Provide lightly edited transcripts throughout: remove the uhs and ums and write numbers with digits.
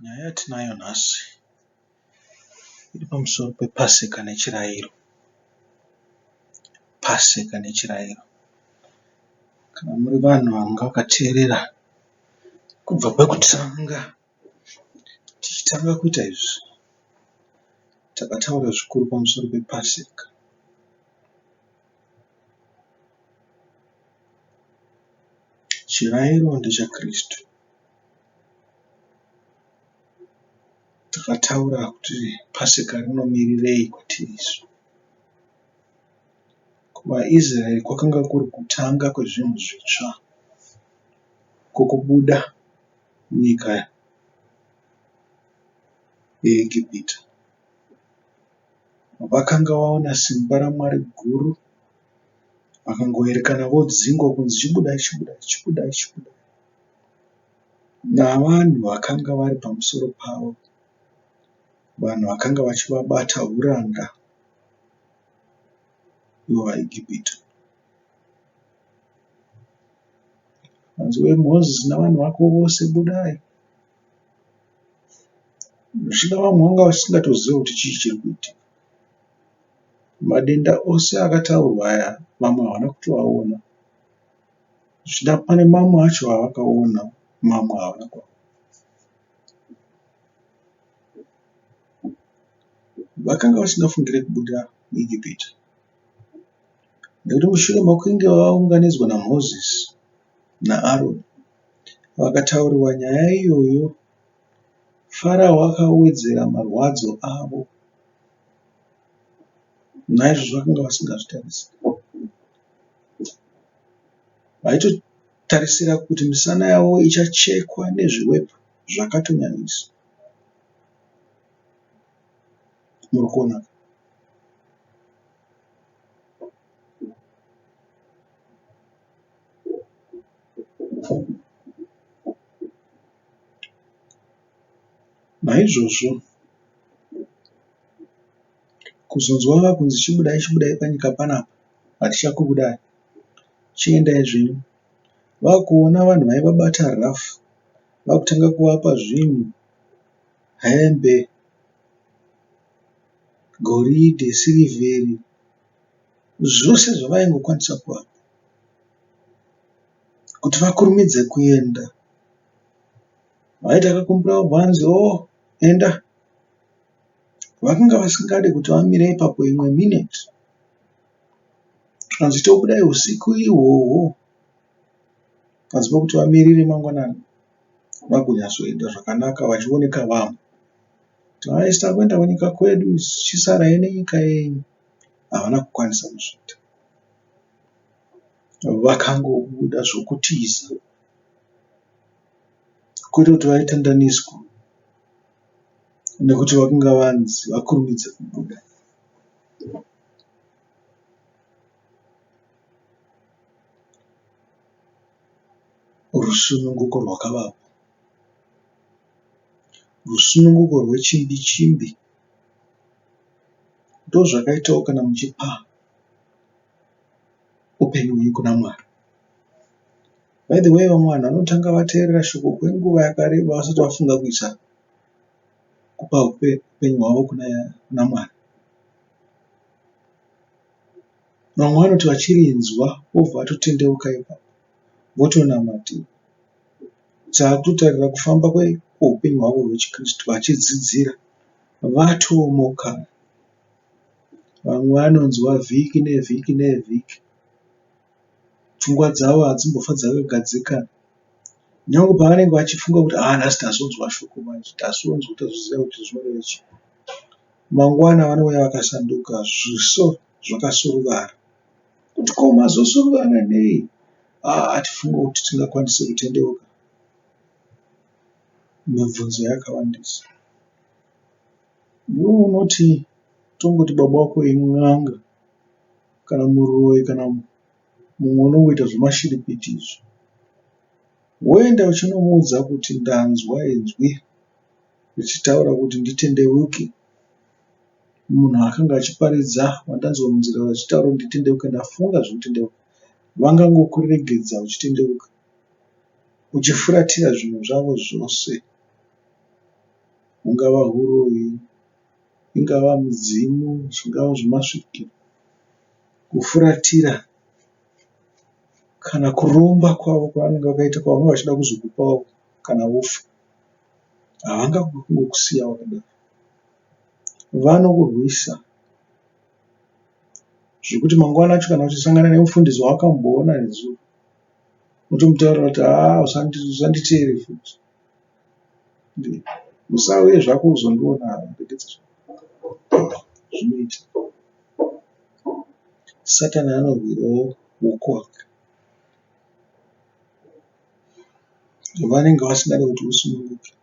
Nyaya yatinayo nhasi iri pamusoro pePaseka nechirayiro. Paseka nechirayiro. Kana muri vanhu vanga vakateerera kubva pekutanga tichitanga kuita izvi, takataura zvikuru pamusoro pePaseka. Chirayiro ndechaKristu. Takataura kuti Paseka rinomirirei kwatiri isu. KuvaIsraeri kwakanga kuri kutanga kwezvinhu zvitsva kwokubuda munyika yeEgipita. Vakanga vaona simba raMwari guru vakangoerekana vodzingwa kunzi chibudai chibudai chibudai chibudai. Navanhu vakanga vari pamusoro pavo, vanhu vakanga vachivabata huranda ivo vaEgipita. Hanzi iwe Mozisi navanhu vako vose budai. Zvichida vamwe vanga vasingatozive kuti chii chiri kuitika. Madenda ose akataurwa aya vamwe havana kutoaona. Zvichida pane mamwe acho avakaona mamwe havana kuaona. Vakanga vasingafungire kubuda muEgipita. Nekuti mushure mekunge vaunganidzwa naMozisi naAroni vakataurirwa nyaya iyoyo, Farao akawedzera marwadzo avo. Naizvozvo vakanga vasingazvitarisiri. Vaitotarisira kuti misana yavo ichachekwa nezviwepu zvakatonyanyisa. Muri kuona? Naizvozvo kuzonzwa vakunzi chibudai chibudai panyika panapa hatichakubudai chiendai zvenyu. Vakuona vanhu vaivabata rough vakutanga kuvapa zvinhu hembe, goridhe, sirivheri zvose zvavaingokwanisa kuvapa kuti vakurumidze kuenda. Vaiti akakumbira bhanzi oo enda. Vakanga vasingade kuti vamire ipapo imwe minute. Zvikanzi tobudai husiku ihwohwo panze pekuti vamirire mangwanani vagonyatsoenda zvakanaka vachioneka vamwe. Kuti haisi takuenda kunyika kwedu chisarai nenyika yenyu. Havana kukwanisa kuzviita. Vakangobuda zvokutiza kwete kuti vaitandaniswa nekuti vakanga vanzi vakurumidze kubuda. Rusununguko rwakavapo. Rusununguko rwechimbi chimbi. Ndozvakaitawo kana muchipa upenyu hwenyu kuna Mwari. By the way vamwe vanhu vanotanga vateerera shoko kwenguva yakareba vasati vafunga kuisa kupa upenyu hwavo kuna Mwari. Vamwe vanoti vachirinzwa vobva vatotendeuka ipapo votonamatira. Takutotarira kufamba kweupenyu hwavo hwechiKristu vachidzidzira vatomuka. Vamwe vanonzwa vhiki nevhiki nevhiki. Pfungwa dzavo hadzimbofa dzakagadzikana. Nyangwe pavanenge vachifunga kuti haa nhasi tazonzwa shoko manje, tazonzwa tazoziva kuti zvinoreva chii. Mangwana vanouya vakasanduka, zviso zvakasuruvara. Kuti ko mazosuruvara nei? Haa hatifunge kuti tingakwanise kutendeuka. Mibvunzo yakawandisa. Iwe unoti tongoti baba vako in'anga kana muroyi kana mumwe unongoita zvemashiripiti izvi. Woenda uchinomuudza kuti ndanzwa inzwi richitaura kuti nditendeuke. Munhu akanga achiparidza wandanzwa munzira vachitaura kuti nditendeuke ndafunga zvekutendeuka. Vangangokuregedza uchitendeuka uchifuratira zvinhu zvavo zvose. Hungava huroyi, ingava midzimu, zvingava zvemasvikiro, kufuratira kana kuromba kwavo kwavanenge vakaita kwavanenge vachida kuzokupawo kana vofa. Havangangokusiya wakadaro. Vanokurwisa zvekuti mangwana acho kana uchisangana nemufundisi wawakamboona nezuro unotomutaurira kuti haa usanditeere futi. Usauye zvako kuzondiona regedza zvako. Zvinoita. Satani anorwirawo wokwake. Vanenge vasingade kuti usununguke.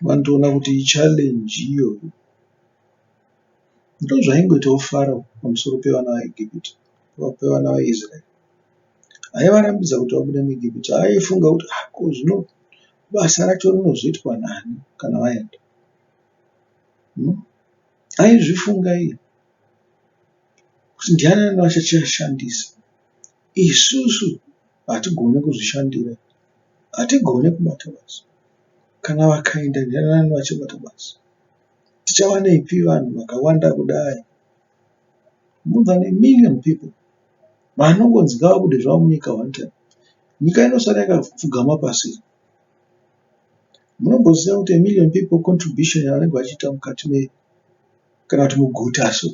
Vanotoona kuti ichallenge iyoyo. Ndozvaingoitawo Farao pamusoro pevana vaEgipita, pevana vaIsraeri. Aivarambidza kuti vabude muEgipita. Aifunga kuti ah, ko zvino basa racho rinozoitwa nani kana vaenda? Hmm? Aizvifunga iye kuti ndiani ani vachachashandisa. Isusu hatigone kuzvishandira, hatigone kubata basa. Kana vakaenda ndiani ani vachabata basa? Tichawanepi vanhu vakawanda kudai? More than a million people vanongonzi ngavabude zvavo munyika one time. Nyika inosara yakapfugama pasi. Munomboziva kuti a million people contribution yavanenge vachiita mukati me kana kuti muguta so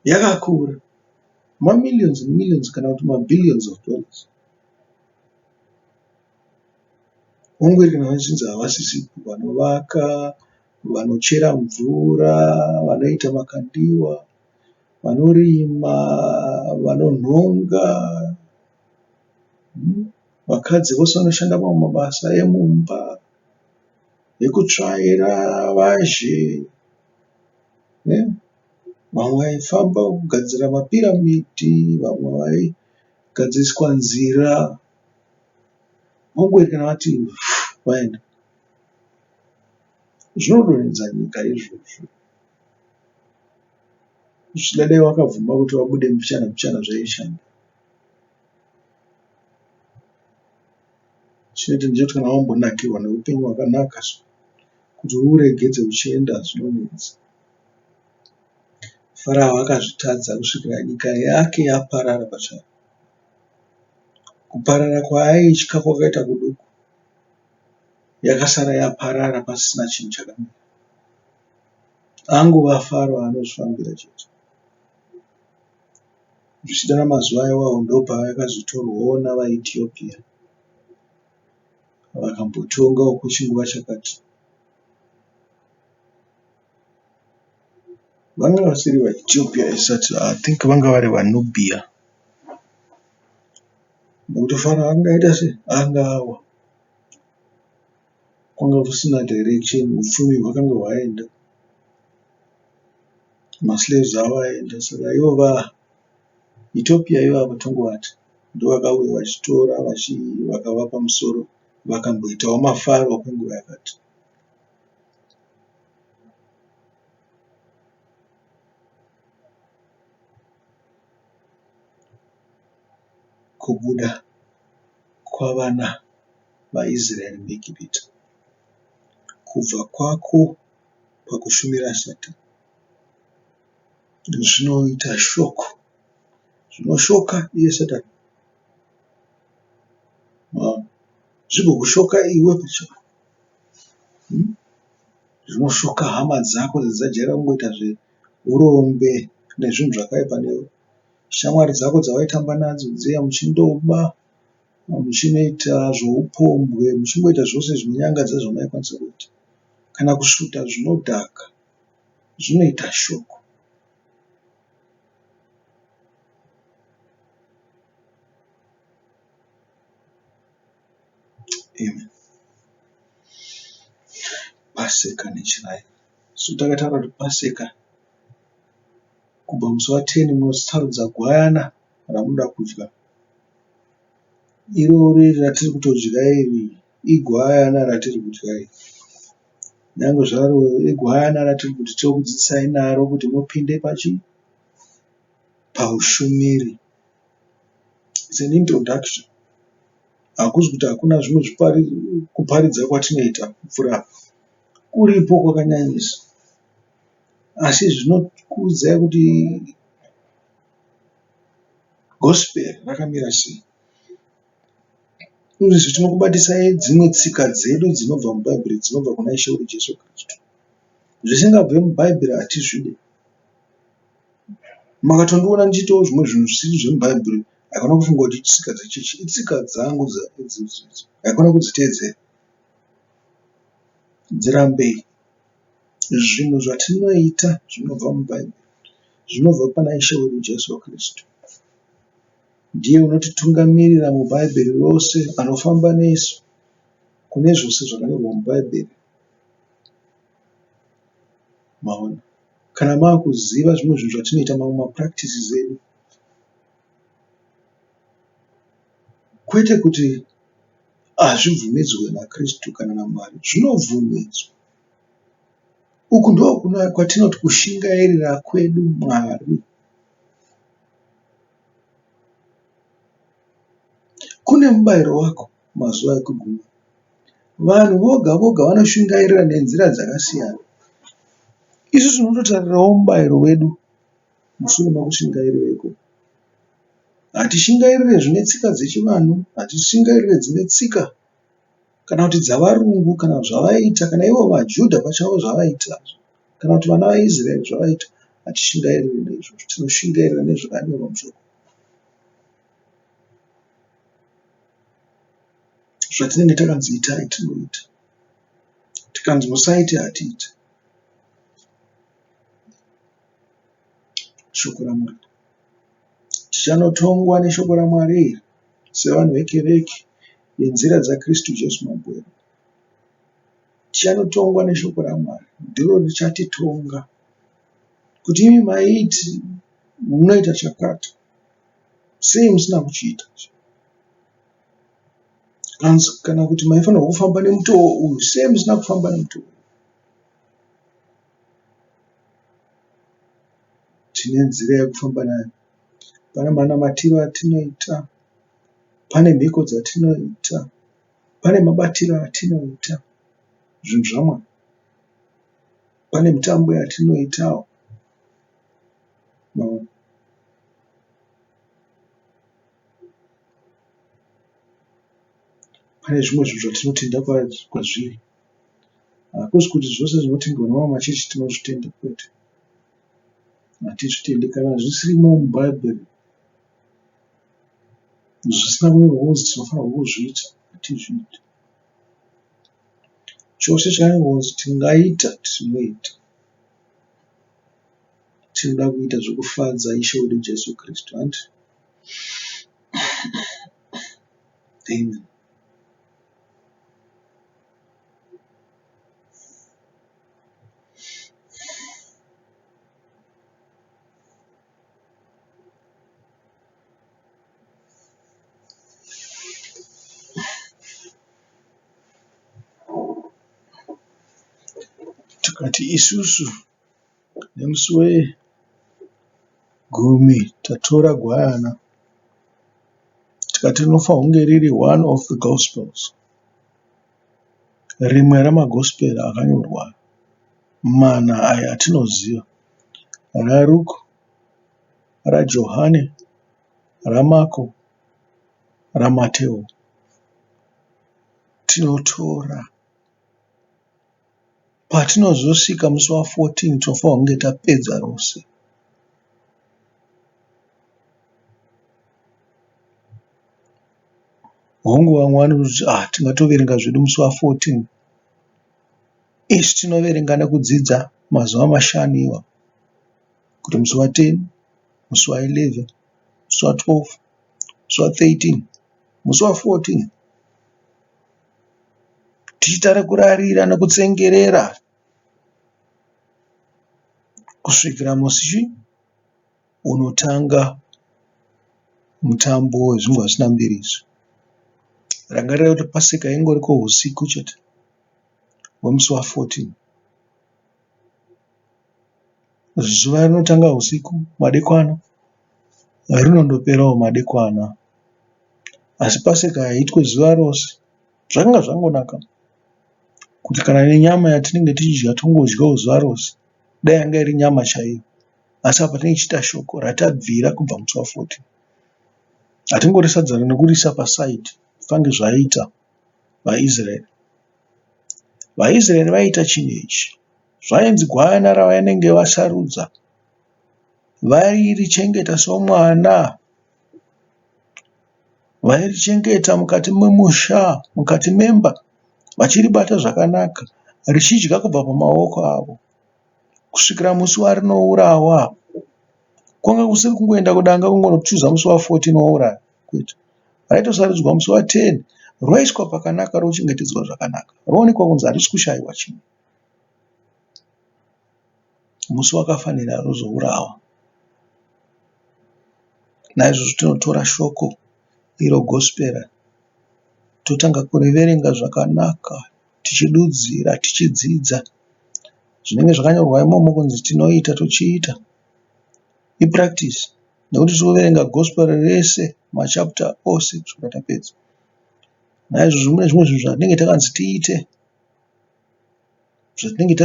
yakakura. Mamillions and millions kana kuti mabillions of dollars. Hongu kana vachinzi havasisipo vanovaka, vanochera mvura, vanoita makandiwa, vanorima, vanonhonga, vakadzi vose vanoshanda mamwe mabasa emumba, ekutsvaira vazhe, vamwe vaifamba kugadzira mapiramidhi, vamwe vaigadziriswa nzira. Hongu kana vati vaenda. Zvinodonhedza nyika izvozvo. Zvichida dai wakabvuma kuti vabude mbichana mbichana zvaishanda. Chete ndechekuti kana wambonakirwa neupenyu hwakanaka so kuti uuregedze uchienda zvinonetsa. Farao akazvitadza kusvikira nyika yake yaparara pachayo. Kuparara kwaaitya kwakaita kuduku. Yakasara yaparara pasisina chinhu chakamira. Angova Faro anozvifambira chete. Zvichida namazuva iwawo ndopayakazotorwawo navaEtiopia vakambotongawo kwechinguva chakati. Vanga vasiri vaEtiopia isati I think vanga vari vaNubia. Nekuti Faro anga aita sei? Anga awa. Kwanga kusina direction, hupfumi hwakanga hwaenda. Maslaves avo aenda saka ivo vaEtiopia ivavo tongovati ndovakauya vachitora vakavapa musoro vakamboitawo mafaro kwenguva yakati. Kubuda kwavana vaIsraeri muEgipita. Kubva kwako pakushumira Satani zvinoita shoko, zvinoshoka iye Satani. Zvigokushoka iwe pachako. Zvinoshoka hama dzako dzadzajaira kungoita zveurombe nezvinhu zvakaipa newe. Shamwari dzako dzawaitamba nadzo dziya muchindoba, muchinoita zvoupombwe, muchingoita zvose zvinonyangadza zvamaikwanisa kuita. Kana kusvuta zvinodhaka zvinoita shoko. Amen. Paseka nechirayiro. So takataura kuti Paseka kubva musi wa 10 munosarudza gwayana ramunoda kudya. Irori ratiri kutodya iri igwayana ratiri kudya iri. Nyangwe zvaro igwayana ratiri kuti tokudzidzisai naro kuti mupinde pachi paushumiri. It's an introduction. Hakuzi kuti hakuna zvimwe kuparidza kwatinoita kupfuura apa. Kuripo kwakanyanyisa. Asi zvinokuudzai kuti gospel rakamira sei. Uyezve tinokubatisai dzimwe tsika dzedu dzinobva muBhaibheri dzinobva kuna Ishe wedu Jesu Kristu. Zvisingabve muBhaibheri hatizvide. Makatondiona ndichiitawo zvimwe zvinhu zvisiri zvemuBhaibheri haikona kufunga kuti itsika dzechechi, itsika dzangu idzodzo haikona kudziteedzera. Dzirambei. Zvinhu zvatinoita zvinobva muBhaibheri, zvinobva pana Ishe wedu Jesu Kristu. Ndiye unotitungamirira muBhaibheri rose, anofamba nesu kune zvose zvakanyorwa muBhaibheri. Maona? Kana makuziva zvimwe zvinhu zvatinoita, mamwe mapractices edu, kwete kuti hazvibvumidzwe naKristu kana naMwari, zvinobvumidzwa. Uku ndokwatinoti kushingairira kwedu Mwari. Kune mubairo wako mazuva ekuguma. Vanhu voga voga vanoshingairira nenzira dzakasiyana. Isu tinototarirawo mubairo wedu mushure mekushingairira ikoko. Hatishingairire zvine tsika dzechivanhu, hatishingairire dzine tsika kana kuti dzavarungu kana zvavaiita kana ivo vaJudha pachavo zvavaiita kana kuti vana vaIsraeri zvavaiita. Hatishingairire neizvozvo, tinoshingairira nezvakanyorwa mushoko. Zvatinenge takanzi itai tinoita, tikanzi musaite hatiite. Shoko raMwari. Tichanotongwa neshoko raMwari iri sevanhu vekereke yenzira dzaKristu Jesu Mambo wedu. Tichanotongwa neshoko raMwari, ndiro richatitonga kuti imi maiti munoita chakati, sei musina kuchiita? Kana kuti maifanirwa kufamba nemutoo uyu, sei musina kufamba nemutoo uyu? Tine nzira yekufamba nayo. Pane manamatiro atinoita, pane mhiko dzatinoita, pane mabatiro atinoita zvinhu zvaMwari. Pane mitambo yatinoitawo. Maona? Pane zvimwe zvinhu zvatinotenda kwazviri. Hakusi kuti zvose zvinotendwa nemamwe machechi tinozvitenda kwete. Hatizvitendi kana zvisirimo muBhaibheri zvisina kunyorwa kunzi tinofanirwa kuzviita hatizviiti. Chose chakanyorwa kunzi tingaita tinoita. Tinoda kuita zvekufadza Ishe wedu Jesu Kristu hanti? Amen. Tikati isusu nemusi wegumi tatora gwayana tikati rinofanirwa kunge riri one of the gospels. Rimwe ramagospel akanyorwa mana aya atinoziva raRuko, raJohane, raMako, raMateo. Tinotora patinozosvika musi wa 14 tinofanirwa kunge tapedza rose. Hongu vamwe vanoti ah tingatoverenga zvedu musi wa 14. Isu tinoverenga nekudzidza mazuva mashanu iwawo kuti musi wa 10, musi wa 11, musi wa 12, musi wa 13, musi wa 14. Tichiita rekurarira nekutsengerera kusvikira musi unotanga mutambo wezvingwa zvisina mbiriso. Rangarirai kuti Pasika ingoriko husiku chete hwemusi wa 14. Zuva rinotanga husiku madekwana rinondoperawo madekwana. Asi Paseka haiitwe zuva rose. Zvakanga zvangonaka kuti kana nenyama yatinenge tichidya tongodyawo zuva rose. Dai yanga iri nyama chaiyo. Asi apa tinenge tichiita shoko ratabvira kubva musi wa 14. Hatingori sadza nekuriisa paside fange zvaiita vaIsraeri. VaIsraeri vaiita chinhu ichi. Zvainzi gwayana ravanenge vasarudza vairichengeta somwana. Vairichengeta mukati memusha, mukati memba vachiribata zvakanaka richidya kubva pamaoko avo kusvikira musi warinourawa. Kwanga kusiri kungoenda kudanga kungonochuza musi wa 14 wouraya kwete. Raitosarudzwa musi wa 10 roiswa pakanaka rochengetedzwa zvakanaka roonekwa kunzi harisi kushaiwa chinhu. Musi wakafanira rozourawa. Naizvozvo tinotora shoko iro gospera totanga kuriverenga zvakanaka tichidudzira tichidzidza zvinenge zvakanyorwa imomo kunzi tinoita tochiita. Ipractice nekuti tinoverenga gospel rese machapter ose kusvika tapedza. Naizvozvo mune zvimwe zvinhu zvatinenge takanzi tiite zvatinenge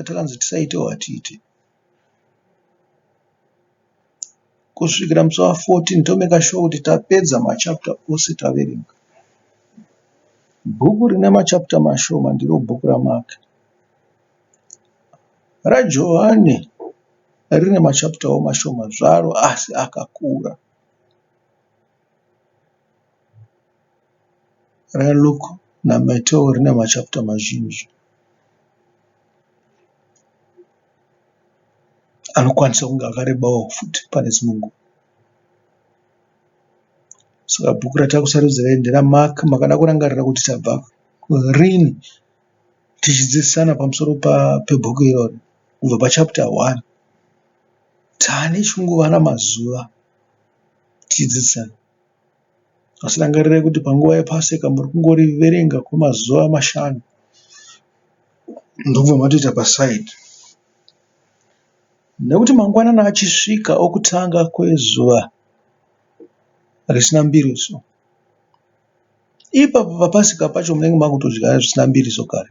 takanzi tisaitewo hatiite. Kusvikira musi wa 14 tomeka sure kuti tapedza machapter ose taverenga. Bhuku rine machapter mashoma ndiro bhuku raMark. RaJohane rine machaputawo mashoma zvaro asi akakura. RaLuke naMateo rine machaputa mazhinji anokwanisa kunge akarebawo futi pane dzimwe nguva. Saka bhuku ratakusarudzirai nderaMark. Makada kurangarira kuti tabva rini tichidzidzisana pamusoro pebhuku irori kubva pachapter 1. Taane chinguvana mazuva tichidzidzisana. Asi rangarirai kuti panguva yePaseka muri kungoriverenga kwemazuva mashanu ndokubva matoita paside. Nekuti mangwanani achisvika okutanga kwezuva risina mbiriso, ipapo paPasika pacho munenge makutodya zvisina mbiriso kare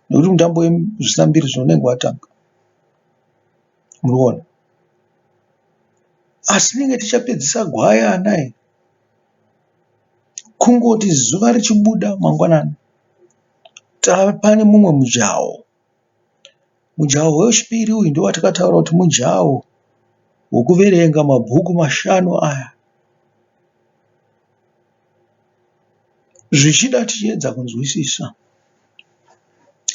nekuti mutambo wezvisina mbiriso unenge watanga. Muri kuona? Asi tinenge tichapedzisa gwayana iri kungoti zuva richibuda mangwanani tava pane mumwe mujaho. Mujaho wechipiri uyu ndiwo watakataura kuti mujaho wekuverenga mabhuku mashanu aya. Zvichida tichiedza kunzwisisa.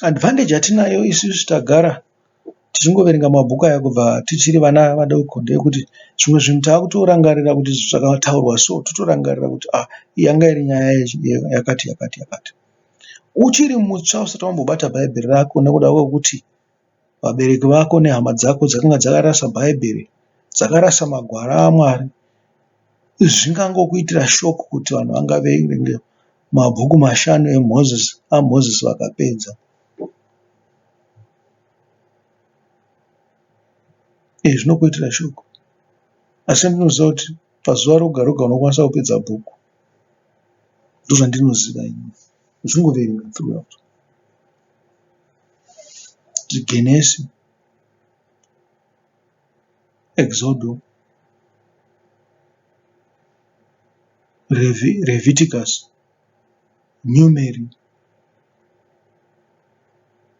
Advantage yatinayo isusu tagara tichingoverenga mabhuku aya kubva tichiri vana vadoko ndeyekuti zvimwe zvinhu takutorangarira kuti zvakataurwa so totorangarira kuti ah iyi yanga iri nyaya yakati yakati yakati. Uchiri mutsva usati wambobata bhaibheri rako nekuda kwekuti vabereki vako nehama dzako dzakanga dzakarasa bhaibheri, dzakarasa magwaro aMwari, zvingangokuitira shock kuti vanhu vangaverenge mabhuku mashanu aMozisi vakapedza. Izvi zvinokuitira shock asi ndinoziva kuti pazuva roga roga unokwanisa kupedza bhuku. Ndozvandinoziva ini uchingoverenga throughout. Genesi, Exodo, Leviticus, Numeri,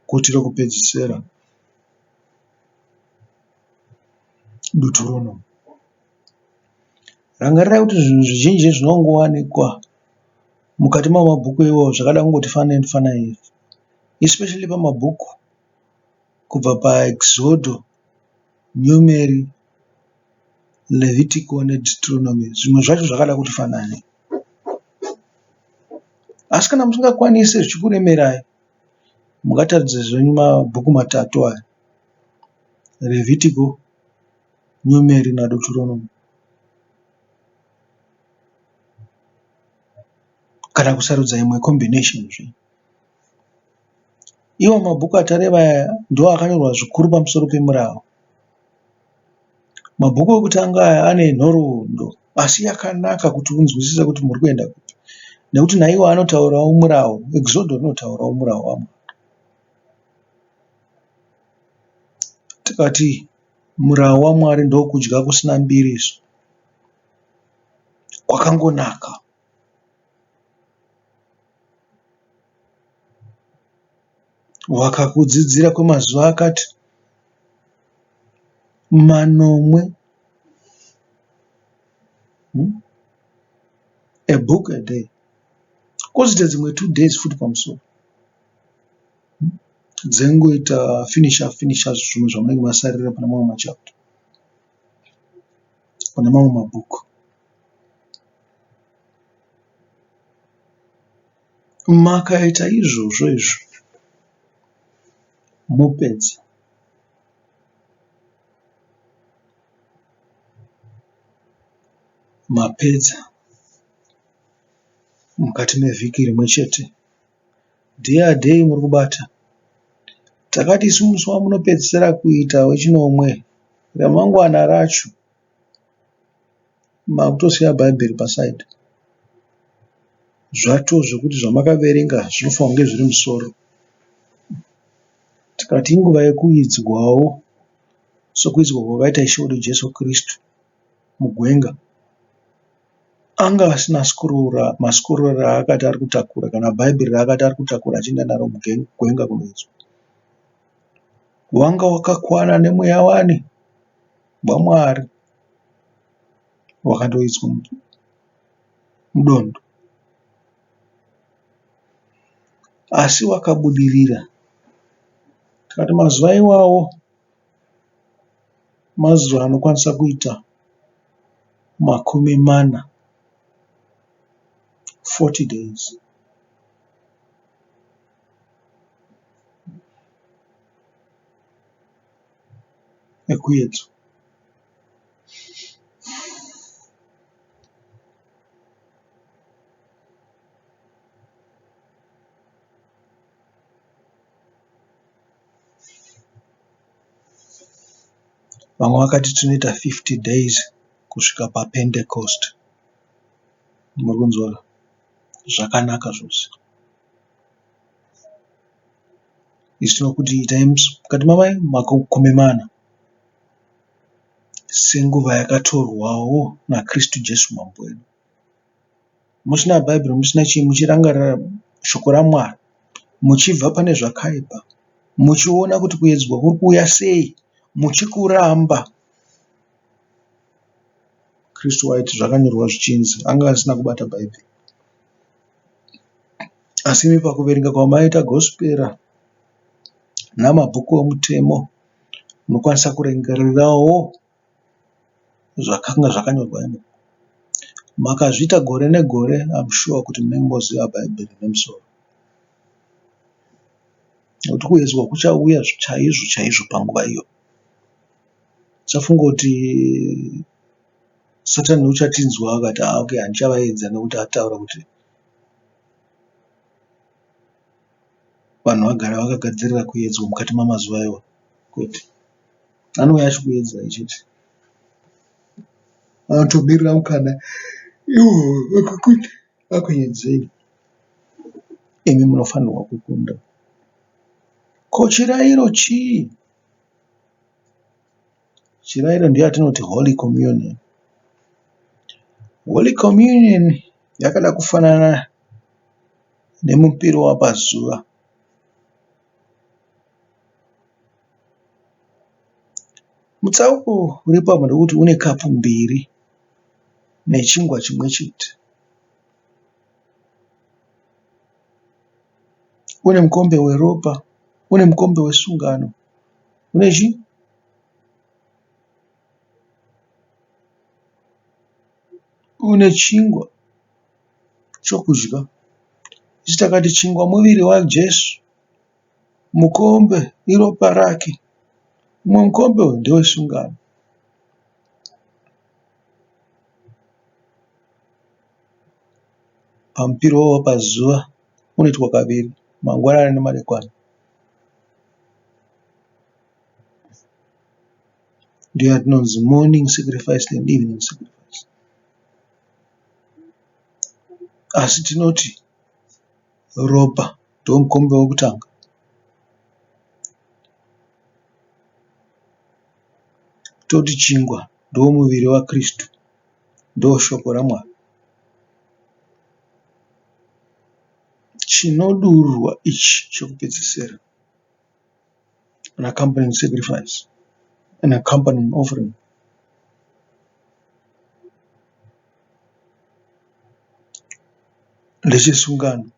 Guti rokupedzisira, Deuteronomy. Rangarirai kuti zvinhu zvizhinji zvinongowanikwa mukati memabhuku iwawo zvakada kungoti fanei fanei especially pamabhuku kubva paExodo, Numeri, Levitico neDeuteronomy zvimwe zvacho zvakada kuti fanane. Asi kana musingakwanisi zvichikuremerai mungataridze zvenyu mabhuku matatu aya Levitico, Numeri naDeuteronomy. Kana kusarudza imwe combination zve. Iwo mabhuku atareva aya ndiwo akanyorwa zvikuru pamusoro pemurawo. Mabhuku ekutanga aya ane nhoroondo. Asi yakanaka kuti unzwisise kuti muri kuenda kupi. Nekuti naiwo anotaurawo murawo, Exodo rinotaurawo murawo waMwari. Tikati murawo waMwari ndokudya kusina mbiriso. Kwakangonaka. Wakakudzidzira kwemazuva akati manomwe. A book a day. Kozoita dzimwe 2 days futi pamusoro. Dzengoita finisha finisha zvimwe zvamunenge masarira pane mamwe machapter. Pane mamwe mabhuku. Makaita izvozvo izvo mopedza. Mapedza mukati mevhiki rimwe chete. Day a day muri kubata. Takati isu musi wamunopedzisira kuita wechinomwe ramangwana racho makutosiya bhaibheri paside. Zvato zvekuti zvamakaverenga zvinofanira kunge zviri musoro. Tikati inguva yekuidzwawo sokuidzwa kwakaita Ishe wedu Jesu Kristu mugwenga. Anga asina masikuroro raakati ari kutakura kana bhaibheri raakati ari kutakura achienda naro mugwenga kunoidzwa. Wanga wakakwana nemweya wani? WaMwari wakandoiswa mudondo. Asi wakabudirira. Tikati mazuva iwawo mazuva anokwanisa kuita 40, 40 days. Ekuedzwa. Vamwe vakati tinoita 50 days kusvika paPentecost. Muri kunzwa zvakanaka zvose. Isu tinokuti itai mukati mamai 40 senguva yakatorwawo naKristu Jesu Mambo wedu. Musina Bhaibheri musina chii muchirangarira shoko raMwari muchibva pane zvakaipa muchiona kuti kuedzwa kuri kuuya sei muchikuramba. Kristu waiti zvakanyorwa zvichinzi anga asina kubata Bhaibheri. Asi imi pakuverenga kwamaita gospera namabhuku omutemo munokwanisa kurangarirawo zvakanga zvakanyorwa imomo. Makazviita gore negore I'm sure kuti munenge moziva bhaibheri nemusoro. Nekuti kuedzwa kuchauya chaizvo chaizvo panguva iyoyo. Usafunga kuti Satani uchatinzwa akati ah okay handichavaedza nekuti ataura kuti vanhu vagara vakagadzirira kuedzwa mukati mamazuva iwayo. Kwete. Anouya achikuedzai chete. Anotomirira mukana iwowo wekuti akuedzei. Imi munofanirwa kukunda. Ko chirairo chii? Chirairo ndiyo yatinoti Holy Communion. Holy Communion yakada kufanana nemupiro wapazuva. Mutsauko uripo apa ndewekuti une kapu mbiri nechingwa chimwe chete. Une mukombe weropa, une mukombe wesungano, une chii? Une chingwa chokudya. Isu takati chingwa muviri waJesu. Mukombe iropa rake. Mumwe mukombe uyu ndewesungano. Pamupiro wapazuva unoitwa kaviri mangwanani nemadekwana. Ndiyo yatinonzi morning sacrifice and evening sacrifice. Asi tinoti ropa ndomukombe wekutanga. Toti chingwa ndomuviri waKristu, ndoshoko raMwari. Chinodururwa ichi chekupedzesera an accompanying sacrifice, an accompanying offering. Ndechesungano.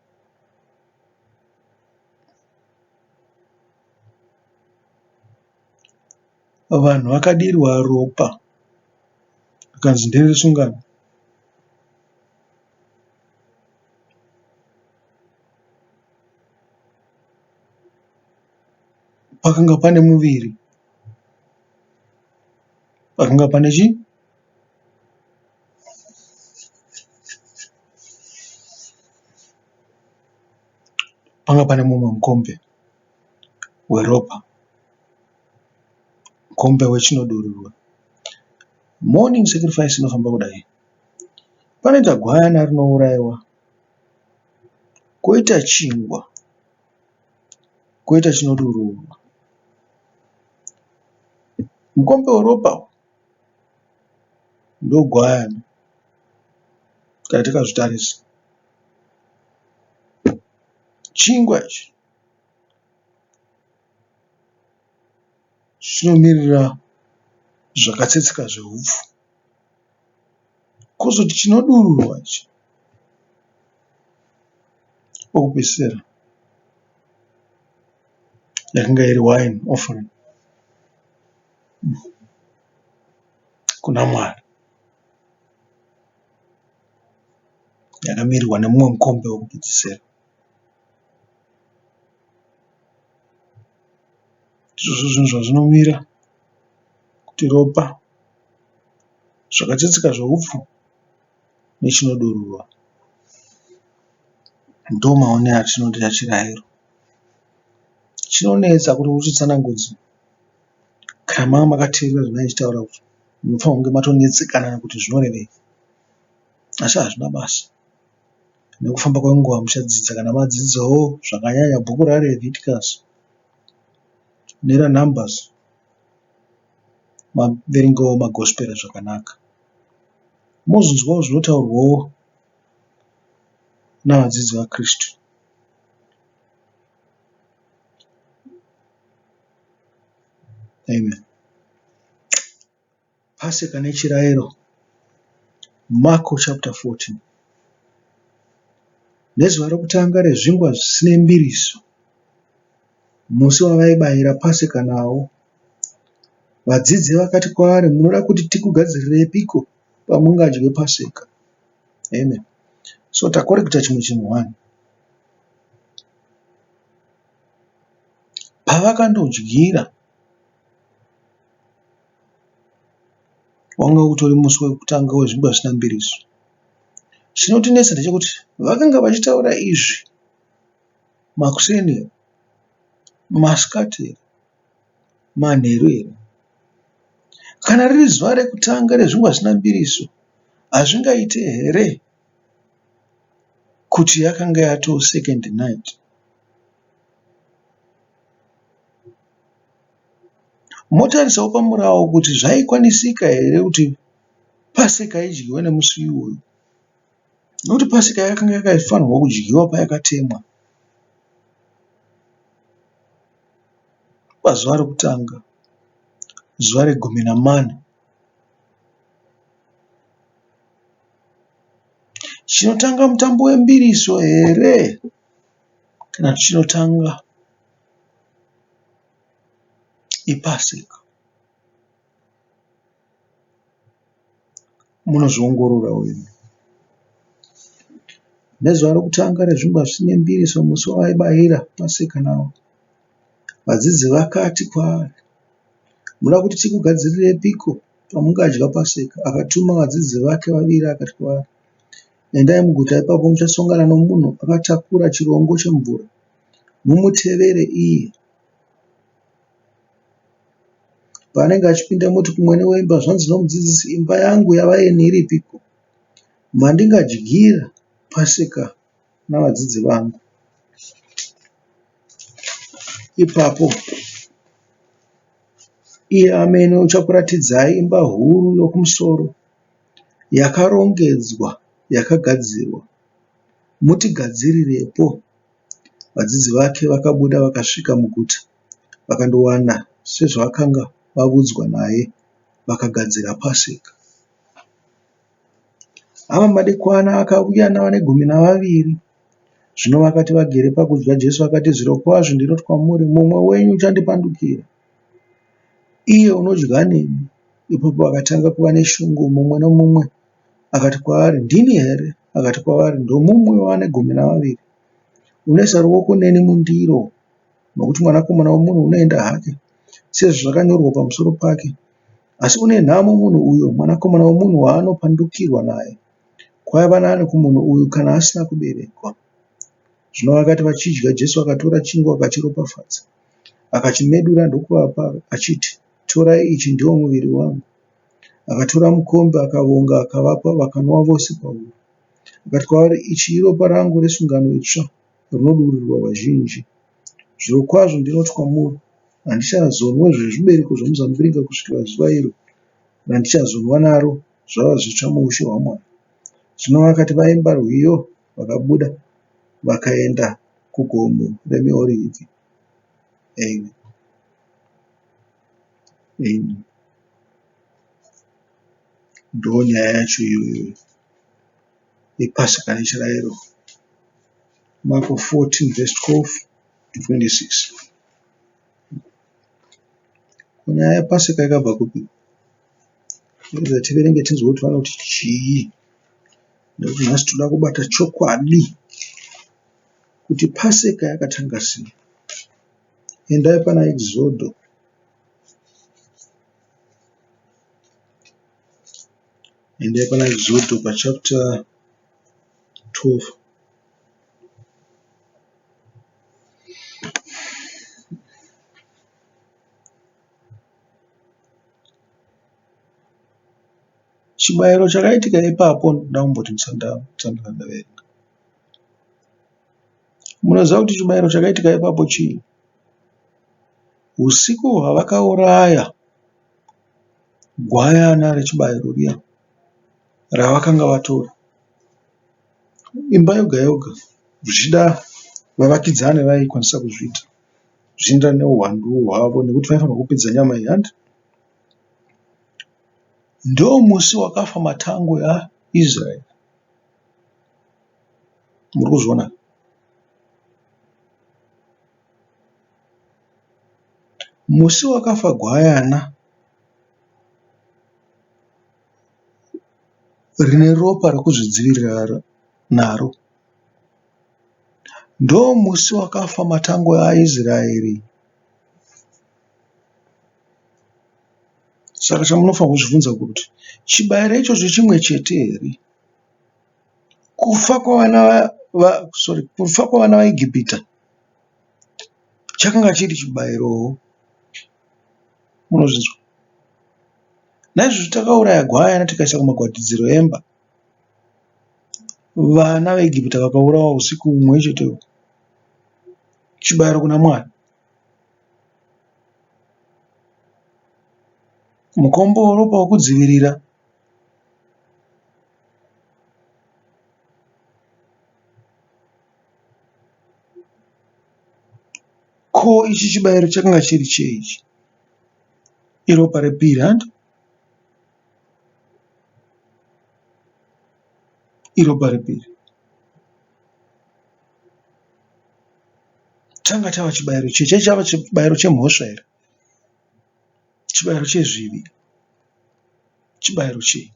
Vanhu vakadirwa ropa rikanzi nderesungano. Pakanga pane muviri, pakanga pane chii? Panga pane mumwe mukombe weropa, mukombe wechinodururwa. Morning sacrifice inofamba kudai. Panoita gwayana rinouraiwa, koita chingwa, koita chinodururwa. Mukombe weropa ndogwayana kana tikazvitarisa. Chingwa ichi chinomirira zvakatsetseka zvehupfu. Kozoti chinodururwa ichi pokupedzisira yakanga iri wine offering kuna Mwari yakamirirwa nemumwe mukombe wekupedzisira. Izvozvo zvinhu zvazvinomira kuti ropa, zvakatsetseka zveupfu nechinodururwa. Ndomaonero atinoita chirairo. Chinonetsa kuti uchitsanangudze kana manga makateerera zvandanga ndichitaura munofanirwa kunge matonetsekana kuti zvinorevei asi hazvina basa. Nekufamba kwenguva muchadzidza kana madzidzawo zvakanyanya bhuku raLeviticus neraNumbers maverengawo maGospel zvakanaka. Mozonzwawo zvinotaurwawo navadzidzi vaKristu. Amen. Paseka nechirairo, Marko chapter 14. Nezuva rokutanga rezvingwa zvisine mbiriso, musi wavaibayira Paseka nawo, vadzidzi vakati kwaari, Munoda kuti tikugadzirirepiko pamungadye Paseka? Amen. So takorekita chimwe chinhu one. Pavakandodyira wanga utori musi wekutanga wezvingwa zvisina mbiriso. Chinotinetsa ndechekuti vakanga vachitaura izvi makuseni here, masikati here, manheru here? Kana riri zuva rekutanga rezvingwa zvisina mbiriso, hazvingaite here kuti yakanga yatoo second night? Motarisawo pamurawo kuti zvaikwanisika here kuti Paseka idyiwe nemusi iwoyo nekuti Paseka yakanga yakafanirwa kudyiwa payakatemwa pazuva rekutanga, zuva regumi namana. Chinotanga mutambo wembiriso here kana kuti chinotanga iPaseka. Munozviongororawo imi. Nezuva rokutanga rezvingwa zvisine mbiriso musi wavaibayira Paseka nawo, vadzidzi vakati kwaari, Munoda kuti tikugadzirirepiko pamungadya Paseka? Akatuma vadzidzi vake vaviri akati kwavari, Endai muguta, ipapo muchasongana nomunhu akatakura chirongo chemvura. Mumutevere iye. Paanenge achipinda moti kumwene weimba, zvanzi nomudzidzisi, imba yangu yavaeni iripiko, mandingadyira Paseka navadzidzi vangu. Ipapo iye amene uchakuratidzai imba huru yokumusoro yakarongedzwa yakagadzirwa. Mutigadzirirepo. Vadzidzi vake vakabuda vakasvika muguta vakandowana sezvavakanga vavudzwa naye vakagadzira Paseka. Ava madekwana akauya navane gumi navaviri. Zvino vakati vagere pakudya, Jesu akati, Zvirokwazvo ndinoti kwamuri, mumwe wenyu uchandipandukira, iye unodya neni. Ipapo vakatanga kuva neshungu mumwe nomumwe akati kwaari, Ndini here? Akati kwavari, Ndomumwe wavane gumi navaviri, unoisa ruoko neni mundiro. Nokuti Mwanakomana womunhu unoenda hake, sezvazvakanyorwa pamusoro pake. Asi une nhamo munhu uyo Mwanakomana womunhu waanopandukirwa naye! Kwaiva nani kumunhu uyu kana asina kuberekwa. Zvino vakati vachidya, Jesu akatora chingwa akachiropafadza, akachimedura ndokuvapa achiti, Torai ichi ndiwo muviri wangu. Akatora mukombe akavonga akavapa vakanwa vose pauri. Akati kwavari, Ichi iropa rangu resungano itsva rinodururirwa vazhinji. Zvirokwazvo ndinoti kwamuri, handichazonwa zvezvibereko zvomuzambiringa kusvikira zuva iro randichazonwa naro zvava zvitsva muushe hwaMwari. Zvino vakati vaimba rwiyo, vakabuda vakaenda kugomo reMiorivhi. Amen. Amen. Ndonyaya yacho iyoyo yePasika nechirayiro. Marko 14 verse 12 to 26. Nyaya yePasika yakabva kupi? Rega tiverenge tinzwe kuti vanoti chii. Nekuti nhasi toda kubata chokwadi kuti Pasika yakatanga sei. Endai pana Exodo. Endai pana Exodo pachapter 12. Chibayiro chakaitika ipapo ndoda kumboti ndisati ndaverenga. Munoziva kuti chibayiro chakaitika ipapo chii? Usiku hwavakauraya gwayana rechibayiro riya ravakanga vatora, imba yoga yoga zvichida vavakidzani vaikwanisa kuzviita zvichienderana neuwandu hwavo nekuti vaifanirwa kupedza nyama iyi hanti? Ndomusi wakafa matangwe aIsraeri. Muri kuzviona? Musi wakafa gwayana rine ropa rekuzvidzivirira naro. Ndomusi wakafa matangwe aIsraeri. Saka chamunofanirwa kuzvibvunza kuti chibayiro ichocho chimwe chete here? Kufa kwavana va sorry kufa kwavana vaEgipita chakanga chiri chibayirowo. Munozvinzwa? Naizvozvo takauraya gwayana tikaisa kumagwatidziro emba. Vana veEgipita vakaurawa usiku humwe chetehwo. Chibayiro kuna Mwari. Mukombo weropa wekudzivirira. Ko ichi chibayiro chakanga chiri chei ichi? Iropa repiri hanti? Iropa repiri. Changa chava chibayiro chei? Chaichava chibayiro chemhosva here? Chibayiro chezvivi? Chibayiro chei?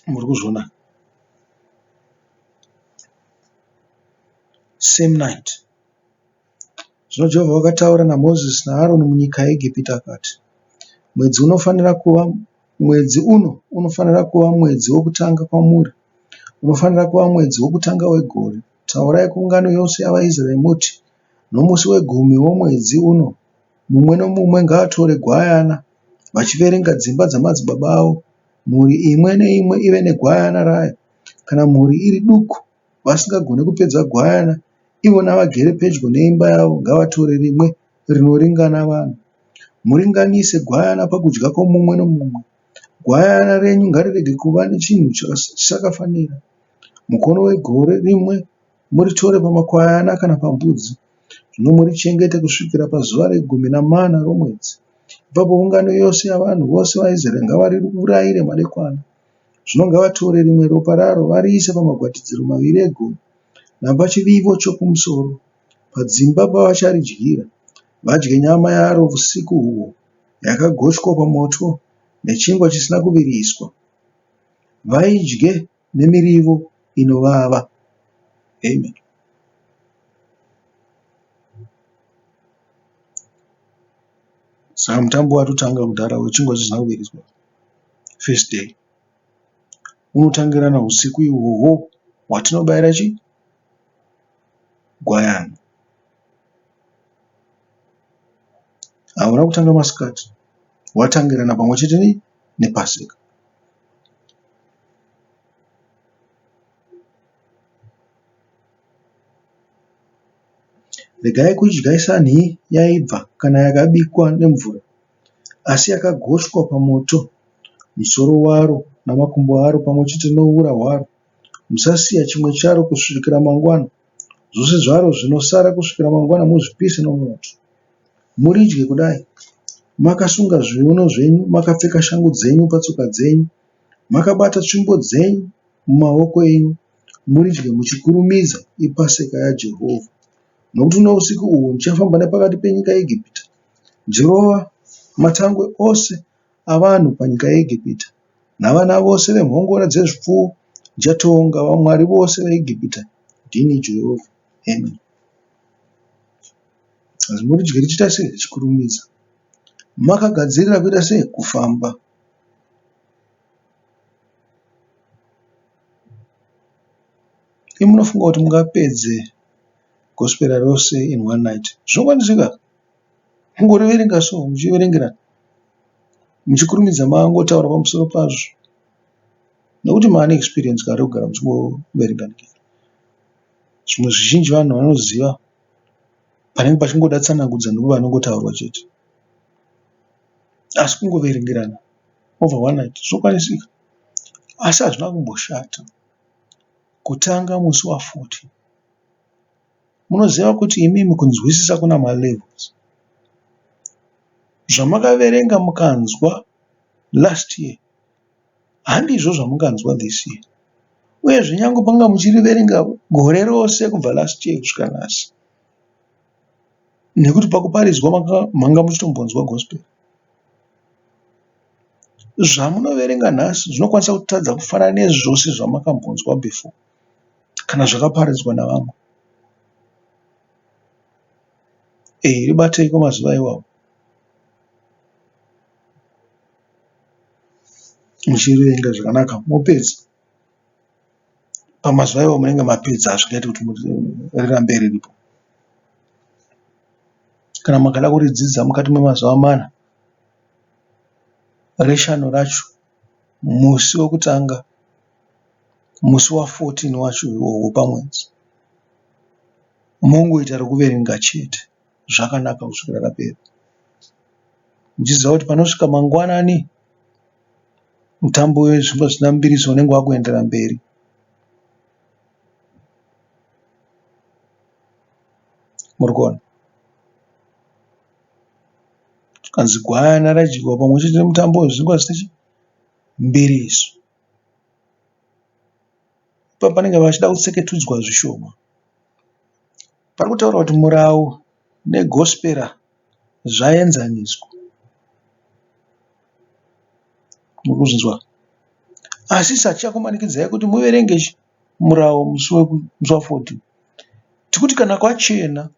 Muri kuzviona? Same night. Zvino Jehovha wakataura naMozisi naAroni munyika yeEgipita akati, Mwedzi unofanira kuva mwedzi uno unofanira kuva mwedzi wokutanga kwamuri, unofanira kuva mwedzi wokutanga wegore. Taurai kuungano yose yavaIsraeri muti, Nomusi wegumi womwedzi uno mumwe nomumwe ngaatore gwayana. vachiverenga dzimba dzamadzibaba avo, mhuri imwe neimwe ive negwayana rayo. Kana mhuri iri duku vasingagoni kupedza gwayana, ivona vagere pedyo neimba yavo ngavatore rimwe rinoringana vanhu. Muringanise gwayana pakudya kwomumwe nomumwe. Gwayana renyu ngarirege kuva nechinhu chisakafanira. Mukono wegore rimwe muritore pamakwayana kana pambudzi. Zvino murichengete kusvikira pazuva regumi namana romwedzi. Ipapo ungano yose yavanhu vose vaIsraeri ngavariurayire madekwana. Zvino ngavatore rimwe ropa raro variise pamagwatidziro maviri egonhi napachivivo chokumusoro, padzimba pavacharidyira. Vadye nyama yaro usiku uhwo, yakagochwa pamoto nechingwa chisina kuviriswa. Vaidye nemirivo inovava. Amen. Saka mutambo watotanga kudhara wechingwa chisina kuviriswa. First day. Unotangirana usiku ihwohwo hwatinobayira chi gwayana. Hauna kutanga masikati, watangirana pamwe chete nei nepaseka. Regai kudya isanhi yaibva kana yakabikwa nemvura, asi yakagochwa pamoto, musoro waro namakumbo aro pamwe chete noura hwaro. Musasiya chimwe charo kusvikira mangwana. Zvose zvaro zvinosara kusvikira mangwana muzvipise nomoto. Muridye kudai makasunga zviuno zvenyu, makapfeka shangu dzenyu patsoka dzenyu, makabata tsvimbo dzenyu mumaoko enyu, muridye muchikurumidza, iPaseka yaJehovha. Nokuti nousiku uhwu ndichafamba nepakati penyika yeEgipita, ndichirova matangwe ose avanhu panyika yeEgipita, navana vose vemhongora dzezvipfuwo, ndichatonga vamwari vose veEgipita. Ndini Jehovha. Amen. Asi muridye richiita sei? Richikurumidza. Makagadzirira kuita sei? Kufamba. Imi munofunga kuti mungapedze gospel rose in one night? Zvinokwanisika? Kungoriverenga so muchiverengera muchikurumidza mangotaura pamusoro pazvo nekuti maane experience kare kugara muchingoverenga. Zvimwe zvizhinji vanhu vanoziva panenge pachingoda tsanangudzo ndipo panongotaurwa chete. Asi kungoverengerana over one night zvinokwanisika. Asi hazvina kumboshata kutanga musi wa 14. Munoziva kuti imimi kunzwisisa kuna malevels. Zvamakaverenga mukanzwa last year handizvo zvamunganzwa this year. Uyezve nyange panga muchiriverenga gore rose kubva last year kusvika nhasi. Nekuti pakuparidzwa manga muchitombonzwa gospel. Zvamunoverenga nhasi zvinokwanisa kutadza kufanana nezvose zvamakambonzwa before kana zvakaparidzwa navamwe. Eh, ribatei kwemazuva iwawo. Muchiverenga zvakanaka mopedza. Pamazuva iwawo munenge mapedza hazvingaiti kuti rirambe riripo. Kana makada kuridzidza mukati memazuva mana, reshanu racho musi wekutanga musi wa 14 wacho iwowo pamwedzi mongoita rekuverenga chete zvakanaka kusvikira rapera muchiziva kuti panosvika mangwanani mutambo wezvingwa zvisina mbiriso unenge wakuendera mberi. Muri kuona? Zvikanzi gwayana radyiwa pamwe chete nemutambo wezvingwa zvisina mbiriso. Ipapo panenge pachida kutseketudzwa zvishoma. Pari kutaurwa kuti murawu negosipera zvaenzaniswa. Muri kuzvinzwa? Asi isu hatichakumanikidzai kuti muverenge murawu musi wa 14. Tikuti kana kwachena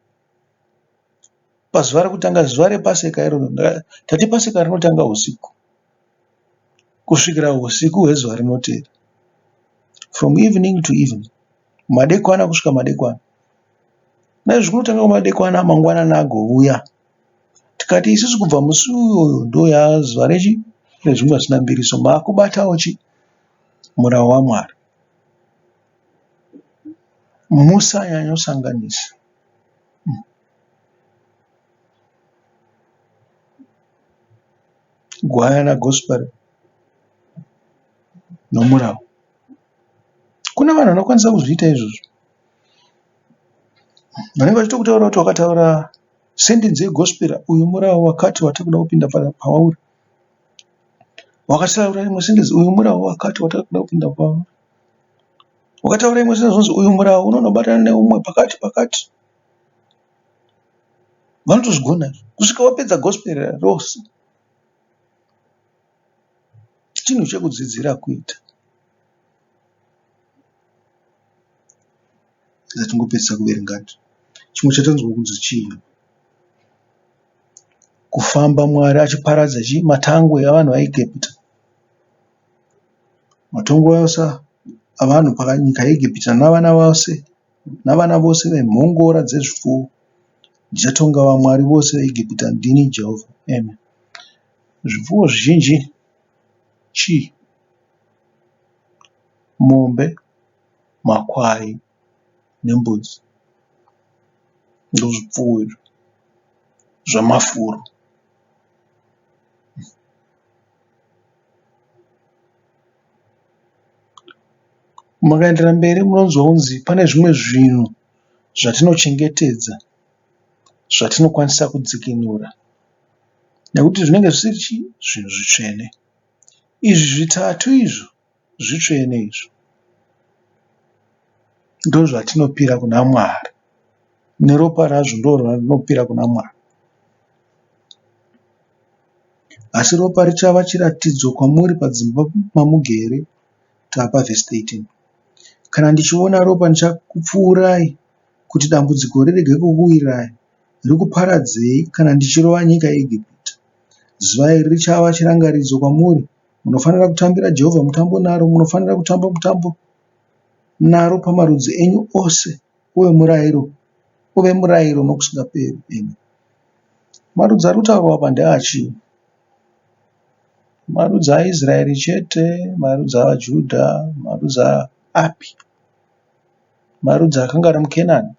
pazuva rekutanga zuva repaseka iroro tati paseka rinotanga usiku kusvikira usiku hwezuva rinoteera from evening to evening madekwana kusvika madekwana naizvozvo kunotanga kumadekwana mangwanani agouya. Tikati isusu kubva musi uyoyo ndoyazuva rechi rezvingwa zvisina mbiriso makubatawo chi murau waMwari. Musanyanyosanganisa. Gwayana Gospel nomurau. Kune vanhu vanokwanisa kuzviita izvozvo. Vanenge vachitokutaurira kuti wakataura sentence yegospel uyu murau wakati watakuda kupinda pauri. Wakataura imwe sentence uyu murau wakati watakuda kupinda pauri. Wakataura imwe sentence unonzi uyu murau unonobatana neumwe pakati pakati. Vanotozvigona izvo kusvika wapedza gospel rose. Chinhu chekudzidzira kuita. Ngatingopedzisa kuverenga. Chimwe chatanzwa kunzi chii? Kufamba Mwari achiparadza chii? Matangwe evanhu vaEgipita. Matangwe ose avanhu panyika yeEgipita navana vose navana vose vemhongora dzezvipfuwo. Ndichatonga vamwari vose veEgipita. Ndini Jehovha. Amen. Zvipfuwo zvizhinji chii? Mombe, makwai nembudzi ndozvipfuwo izvo zvamafuro. Mukaenderera mberi munonzwa kunzi pane zvimwe zvinhu zvatinochengetedza zvatinokwanisa kudzikinura nekuti zvinenge zvisiri chii zvinhu zvitsvene. Izvi zvitatu izvo zvitsvene izvo ndozvatinopira kuna Mwari neropa razvo ndozvarinopira kuna Mwari. Asi ropa richava chiratidzo kwamuri padzimba mamugere. Tava pavhesi 13. Kana ndichiona ropa ndichakupfuurai kuti dambudziko rirege kukuwirai rikuparadzei kana ndichirova nyika yeEgipita. Zuva iri richava chirangaridzo kwamuri. Munofanira kutambira Jehovha mutambo naro. Munofanira kutamba mutambo naro pamarudzi enyu ose uve murayiro uve murayiro nokusingaperi. Amen. Marudzi ari kutaurwa apa ndeachii? Marudzi aIsraeri chete, marudzi aJudha, marudzi api? Marudzi akanga ari muKenani?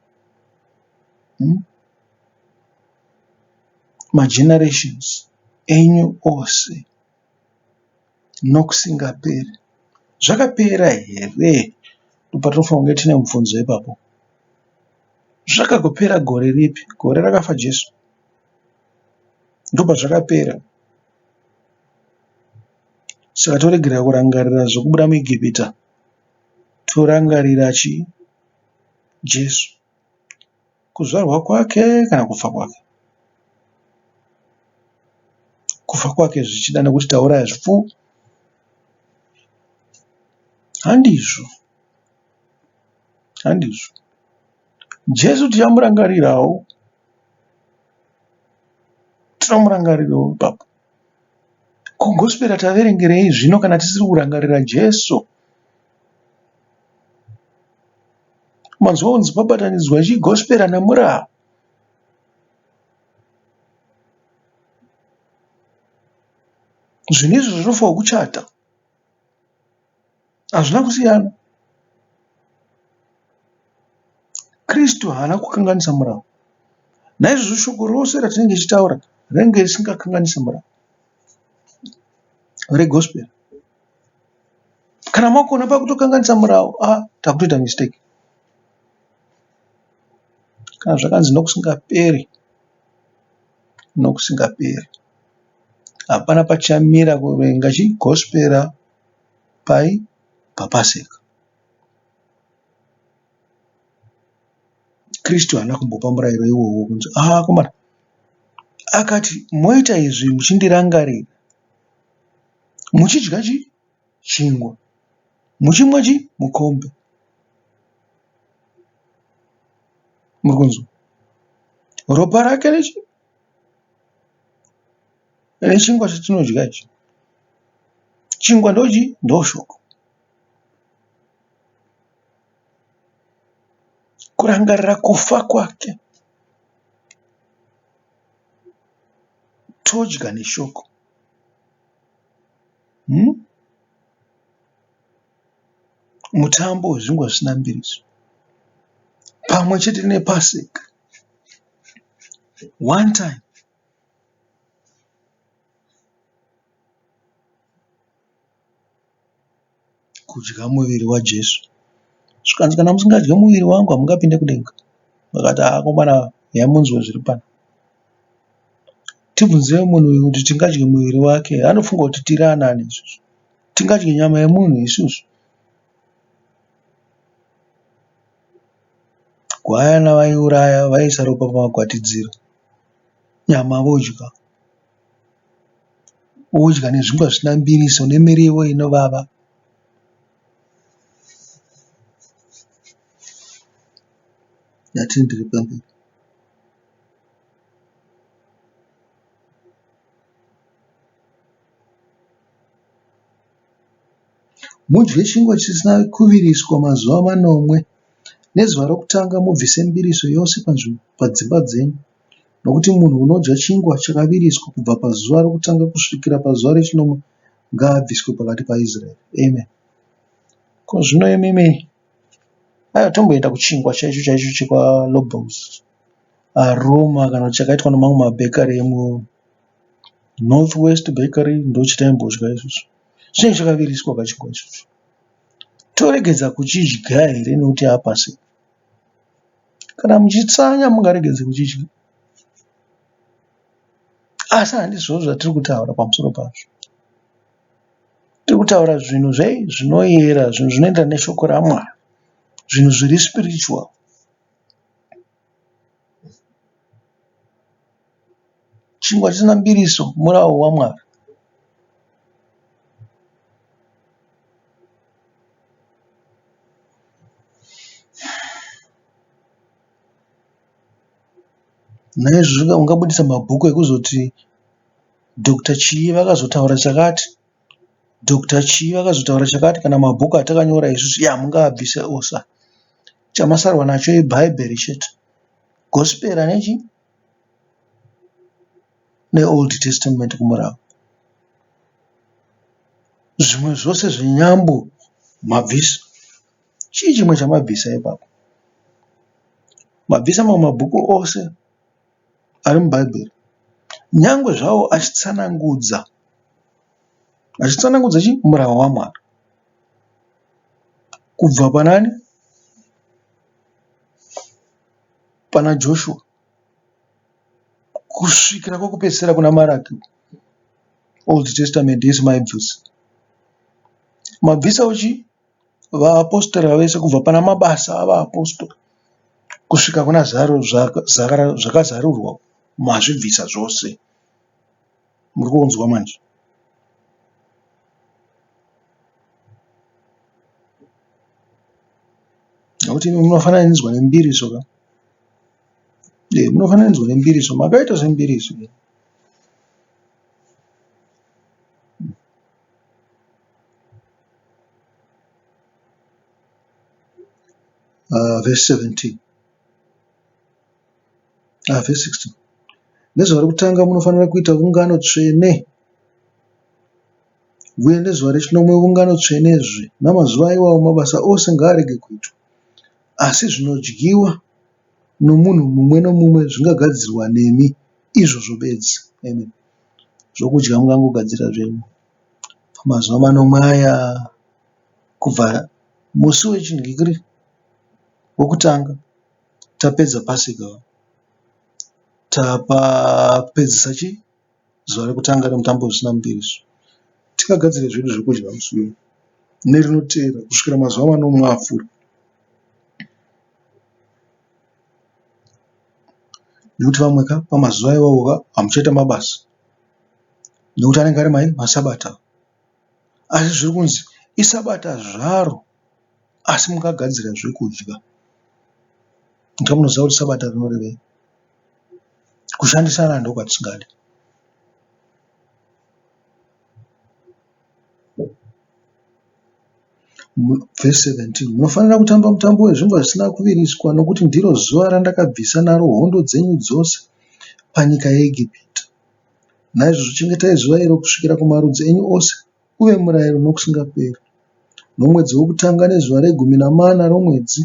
Hmm? Magenerations enyu ose nokusingaperi. Zvakapera here? Ndopatinofanira kunge tine mubvunzo ipapo. Zvakagopera gore ripi? Gore rakafa Jesu. Ndopazvakapera. Saka toregera kurangarira zvekubuda muEgipita torangarira chii? Jesu. Kuzvarwa kwake kana kufa kwake? Kufa kwake zvichida nekuti tauraya zvipfuwo? Handizvo. Handizvo. Jesu tichamurangarirawo. Tinomurangarirawo ipapo. Ko gospel taverengerei zvino kana tisiri kurangarira Jesu? Manzwa kunzi pabatanidzwa chii gospel namurau. Zvinhu izvi zvinofanirwa kuchata. Hazvina kusiyana. Kristu haana kukanganisa murau. Naizvozvo shoko rose ratinenge tichitaura rinenge risingakanganisi murau regospel. Kana makuona pakutokanganisa murau, ah, takutoita mistake. Kana zvakanzi nokusingaperi, nokusingaperi. Hapana pachamira kuverenga chi gospel pai paPaseka. Kristu haana kumbopa murayiro iwowo kunzi ah akomana akati moita izvi muchindirangarira muchidya chi chingwa muchimwa chi mukombe muri kunzwa ropa rake rechi Nechingwa chatinodya ichi. Chingwa ndochii? Ndoshoko. Kurangarira kufa kwake. Todya neshoko. Hmm? Mutambo wezvingwa zvisina mbiriso pamwe chete nePaseka. One time. Kudya muviri waJesu. Zvikanzi kana musingadye muviri wangu hamungapinde kudenga. Vakati haa akomana huyai munzwe zviri pano. Tibvunzei munhu uyu kuti tingadye muviri wake here? Anofunga kuti tiri anani isusu? Tingadye nyama yemunhu isusu? Gwayana vaiuraya vaiisa ropa pamagwatidziro, nyama vodya. Wodya nezvingwa zvisina mbiriso nemiriwo inovava. Ngatienderere pamberi. Mudye chingwa chisina kuviriswa mazuva manomwe. Nezuva rokutanga mubvise mbiriso yose padzimba dzenyu. Nokuti munhu unodya chingwa chakaviriswa kubva pazuva rokutanga kusvikira pazuva rechinomwe ngaabviswe pakati paIsraeri. Amen. Ko zvino imimi, aiwa tomboenda kuchingwa chaicho chaicho chekwaLobels Aroma kana kuti chakaitwa nemamwe mabhekari emu North West Bakery ndochitaimbodya isusu. Chinenge chakaviriswa kachingwa ichocho. Toregedza kuchidya here nekuti yapaseka? Kana muchitsanya mungaregedze kuchidya. Asi handizvo zvatiri kutaura pamusoro pazvo. Tiri kutaura zvinhu zvei zvinoyera, zvinhu zvinoenderana neshoko raMwari, zvinhu zviri spiritual. Chingwa chisina mbiriso murawo waMwari. Naizvozvo ungabudisa mabhuku ekuzoti Doctor chii vakazotaura chakati, Doctor chii vakazotaura chakati kana mabhuku atakanyora isusu yaa mungaabvise ose aya. Chamasarwa nacho ibhaibheri chete. Gospera nechii? NeOld Testament kumurau. Zvimwe zvose zvenyambo mabvisa. Chii chimwe chamabvisa ipapo? Mabvisa mamwe mabhuku ose ari muBhaibheri. Nyangwe zvawo achitsanangudza, achitsanangudza chii? Murau waMwari. Kubva panani? Pana Joshua kusvikira kwekupedzisira kuna Maraki. Old Testament yese maibvisa. Mabvisawo chii? Vaapostora vese kubva pana mabasa avaapostora kusvika kuna zvakazarurwa mazvibvisa zvose. Muri kunzwa manje? Nekuti imi munofananidzwa nembiriso ka. Eh, munofananidzwa nembiriso. Makaita sembiriso. Verse 17. Verse 16. Nezuva rekutanga munofanira kuita ungano tsvene, uye nezuva rechinomwe ungano tsvenezve. Namazuva iwawo mabasa ose ngaarege kuitwa, asi zvinodyiwa nomunhu mumwe nomumwe zvingagadzirwa nemi izvozvo bedzi. Amen. Zvokudya mungangogadzira zvenyu pamazuva manomwe aya kubva musi wechinhikiri wokutanga tapedza pasika tapedzisa chii zuva rekutanga remutambo zvisina mbiriso tingagadzire zvedu zvekudya musi uyu nerinoteera kusvikira mazuva manomwe apfuura. Nekuti vamwe ka pamazuva iwawo ka hamuchaita mabasa nekuti anenge ari mai masabata. Asi zviri kunzi isabata zvaro asi mungagadzira zvekudya. Inga munoziva kuti sabata rinorevei. Kushandisana ndokwatisingadi. Vhesi 17 Munofanira kutamba mutambo wezvingwa zvisina kuviriswa, nokuti ndiro zuva randakabvisa naro hondo dzenyu dzose panyika yeEgipita. Naizvozvo chengetai zuva iro kusvikira kumarudzi enyu ose, uve murayiro nokusingaperi. Nomwedzi wokutanga nezuva regumi namana romwedzi,